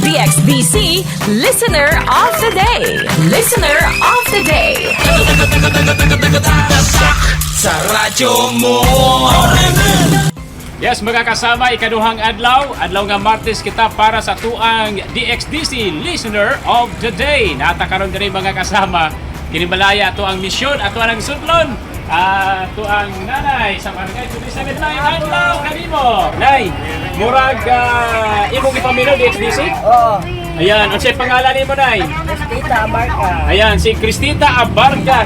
DXDC Listener of the Day. Listener of the Day. Sa radyo mo. Yes, mga kasama, ikaduhang adlaw, adlaw nga Martes kita para sa tuang DXDC Listener of the Day. Nata karon diri, mga kasama, kini balaya ato ang misyon, ato ang sudlon. Ato ang nanay sa barangay 27. Nay, adlaw kanimo. Nay, murag imong ipaminaw DXDC? Oo. Ayan, unsay pangalan nimo, Nay? Cristita Abarca. Ayan, si Cristita Abarca.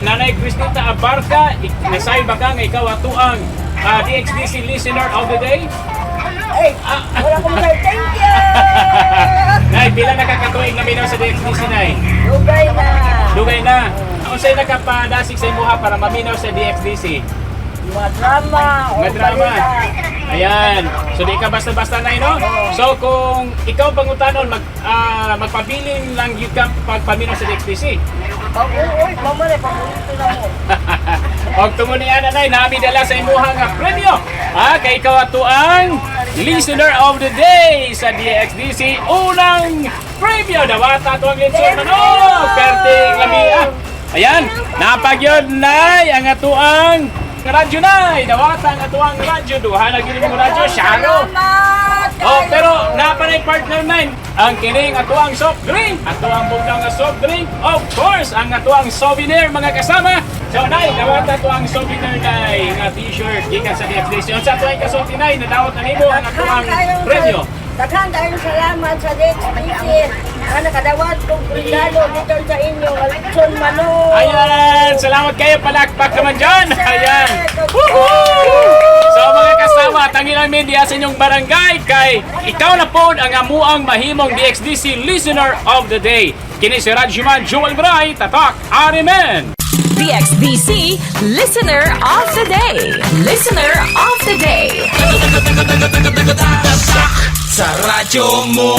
Nanay Cristita Abarca, nasay ba ka nga ikaw ato ang DXDC Listener of the Day? Ay, wala akong say thank you! Nay, pila nakakatuig na minaw sa DXDC, Nay? Dugay na. Dugay na. Unsay nakapadasig sa imuha para maminaw sa DXDC? Mga drama. O Mga drama. balita. Ayan. So di ka basta-basta, Nay, no? So kung ikaw pangutanon, magpabilin lang gyud ka pagpaminaw sa DXDC. Pag uy, mama na, paborito na mo. Og tungod ni ana, Nay, nami dala sa imuha nga premyo. Ha, kay ikaw ato ang Listener of the Day sa DXDC. Unang premyo, dawata ato ang litson manok. Perting lami ah. Ayan, napagyod, Nay, ang ato ang radyo, Nay. Dawata ang ato ang radyo. Duha na gyud mo radyo, Sharo. Salamat! Oh, pero napa na partner 9. Ang kining ato ang soft drink. Ato ang bugnaw nga soft drink. Of course, ang ato ang souvenir, mga kasama. So Nay, dawata ato ang souvenir, Nay, nga t-shirt gikan sa DXDC. Unsa ato ang kasulti, Nay, nadawat na nimo ang ato ang premyo? Daghan kayong salamat sa DXDC. Ang nakadawat kong regalo dito sa inyo, Litson manok. Ayan, salamat kayo, palakpak naman dyan. Ayan. Woohoo! So mga kasama, tangilan media sa inyong barangay kay ikaw na po ang amuang mahimong DXDC Listener of the Day. Kini si Rajuman Joel Bray, Tatak Arimen. DXDC Listener of the Day. Listener of the Day. Sa radyo mo.